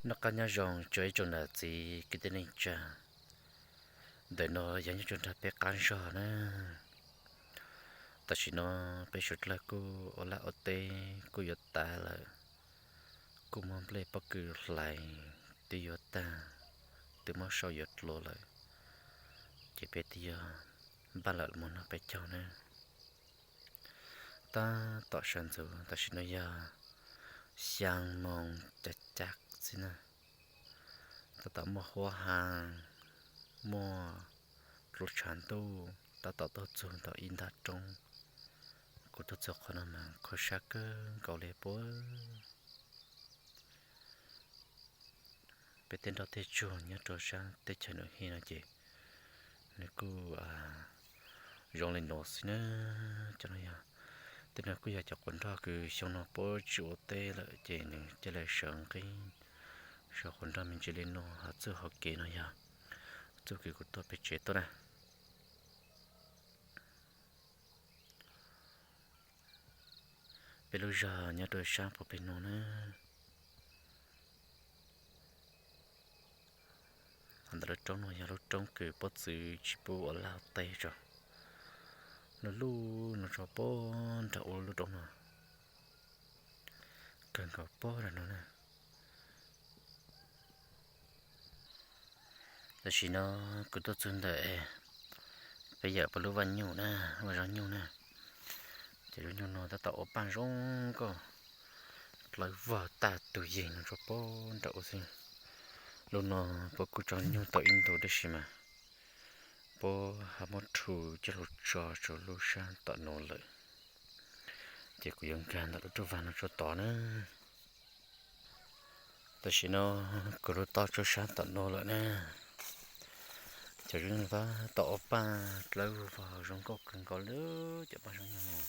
Noj qab nyob zoo tso ib tsoom niam txiv kwv tij neej tsa. Ntawm no yog nyob rau nram peb qab zog na. Tam sim no peb suav dlawg kuj ua laj ua teb kuj yuav tas lawm, kuj muaj nplej pob kws hlais twb yuav tag, twb muab sau yuav dlua lawm, ces peb twb yuav npaj lawm mus noj peb caug na. Tab tom sawv ntxov tam sim no yog xyaa moos cav cav xwb na. Tab tom muaj huab ha, muaj dluab tshav ntuj, tab tom tuaj txug ntawm ib nta roob. Kuv tuaj txug qhov no mas kho sab kawg nkaus li puab. Peb tej nroj tej tsuag nyob rau sab teb chaws Nus Hib no ces nws kuj zoo li no xwb na. Cov no yog, tej no kuj yog cov quav nroj kws xyoo no puab tsis ua teb lawm ces nws cia li sawv nqi, sawv quav nroj me ntsis li no. Hov txuj hauv kev no yog txuj kev kuv tuaj pem tsev tuaj na. Peb lub zog nyob rau sab puag pem no na. Ntawm lub roob no yog lub roob kws puab txwv tsis pub ua laj teb tso. Lub lub no tso puag nram ua lub roob no, kawg nkaus puag nram no na. Tam sim no kuv tuaj txug ntawm peb yawm puab lub vaj nyuj na, vaj zog nyuj na. Ces lub nyuj no tab tom ua paaj zoo nkauj, dlawb vog tag tus yeeg no tso puag nram ua xwb. Lub no puab kuj tso nyuj tau ib ntu tab sis mas puab ho muab rhu coj lug tso rau lub sab tom no lawm, ces kuv yuav nkag ntawm lub roob vag no tso tod na. Tam sim no kuv lug tau tso sab tom no lawm na. Cov zoo nyuj tab tom ua paaj dlawb vog zoo nkauj kawg nkaus li cov paaj zoo nyuj no.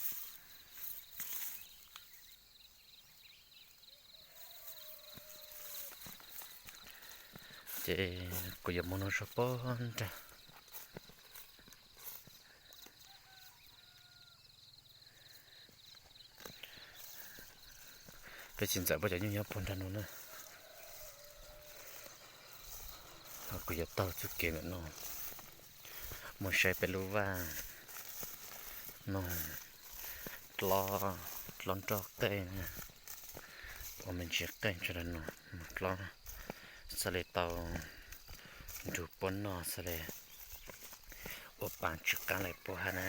Ces kuv yuav mus no tso puag nrag. Peb txiv ntxawm puab cov nyuj nyob puag nrag no na. Kuv yuav taug txuj kev ntawm no mus saib peb lub vaj no, dlob, dlob nroj qeej, ua me ntsis qeej tso rau no, mus dlob, xaav le tau nrug puab noj, xaav le ua paaj tsw qaab le puab hab na.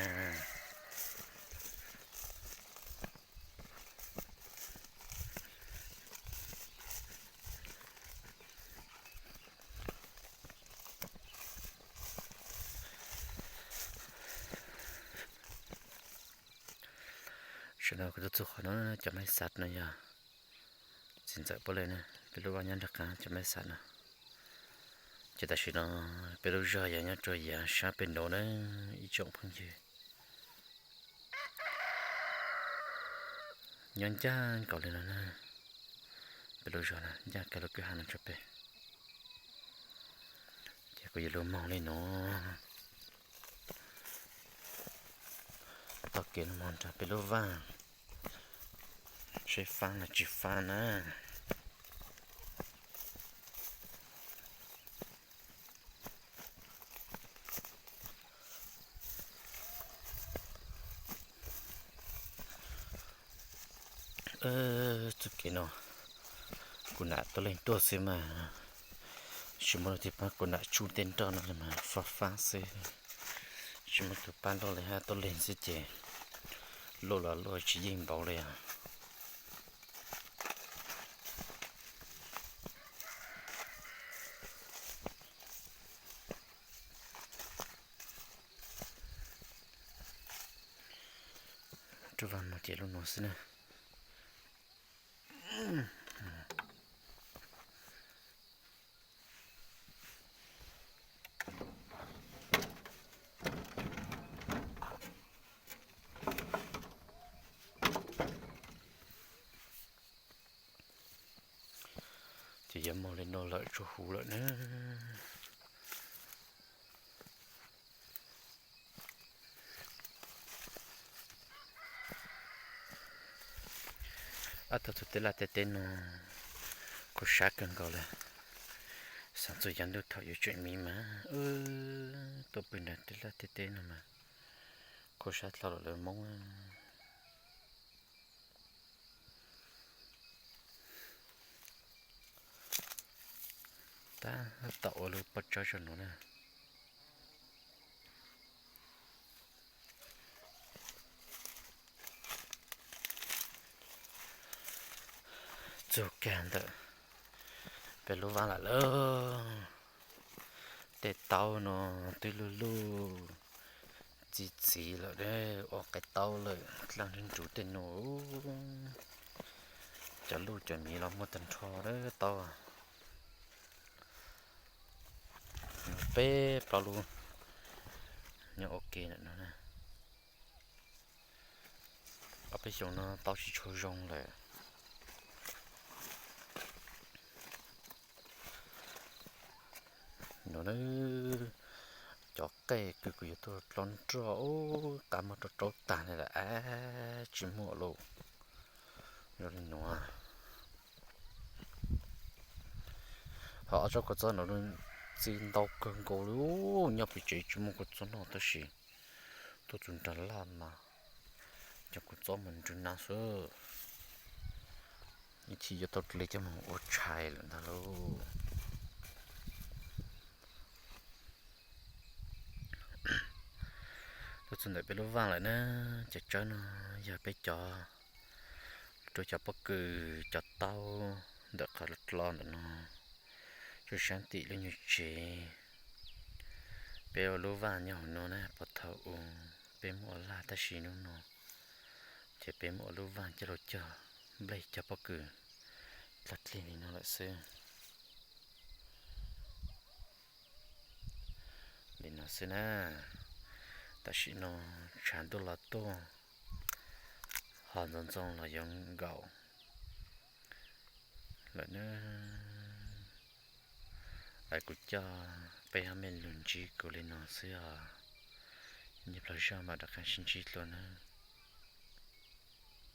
Tam sim no kuv tuaj txug qhov no, cov mej xav no yog txiv ntxawm puab le na, peb lub vaj nyob nrag qaab cov mej xav no. Ces tam sim no peb lub zog yog nyob rua yaav sab pem nuav na, ib tsoom phooj ywg. Nyob ncaaj nkaus le no na, peb lub zog na ncaaj kag lub kwj ha no tso pem. Ces kuv yuav lug moog le nuav taug kev lug moog nrug peb lub vaaj, seb faab los tsis faab na. Txuj kev no kuv nam tuab leeg tuaj xwb mas, tsis muaj leej twg paab kuv nam tsuj tej nroj no li mas faj faab xwb. Tsis muaj tus paab luaj li hab, tuab leeg xwb ces luaj los luaj tsis yeej npaum li os. Rub vaj no ces lub no xwb na. Ces yuav moog li no lawm tsuag huv lawm na. Ab, tau txug tej laj tej teb no, kuv Khuv sab kawg nkaus li. Xav txog yav ntuj thaum yuav tseem miv mas, tuaj pw nram tej laj tej teb no mas khuv sab dlhau lawm lawv Hmoob. Tab tom ua lub pob tsawb zog nuav na. Txug kag ntawm peb lub vaj lawm lauj. Tej taub no twb luj luj txi txiv lawm, ua qe taub lawm, dlaaj nruv nruv tej no. Cov luj cov miv los muaj tag nrho taub. Peb plaub lub nyob ua ke lawm no. Ob peb xyoos no taub tsis tshua zoo lawm. No, cov qej kws kuv yuav tuaj dlov nroj ub, qab muag rau raub tag li lawm, ab, tsis muaj lawm. Yog li no, ho ob tsob kua txob no txi ntau kawg nkaus li, nyob pem tsev tsis muaj kua txob noj tab sis tuaj txug nram laj mas cov kua txob mus nrug nab xwb. Ib chim yuav tau dle coj mus ua tshais lawm ntag lauj. Tuaj txug ntawm peb lub vaj lawm na, cov tsawb no yog peb cov, rau cov pob kws cov taub ntawm qhov dlo ntawm no, tsuj sab tim lub nyuag tsev. Peb ua lub vaj nyob hauv no na, puag thaum ub peb muab ua laj tab sis hnub no ces peb muab ua lub vaj coj los cog nplej cog pob kws dlog dlig li no lawm xwb. Li no xwb na, tam sim no tshav ntuj los tuaj, ho ntxoov ntxoo los yuav nkaum lawm na. Es kuv coj peb ob me lug ntsib kuv li no xwb os. Nyob plog zog mam rov qab sib ntsib dlua na.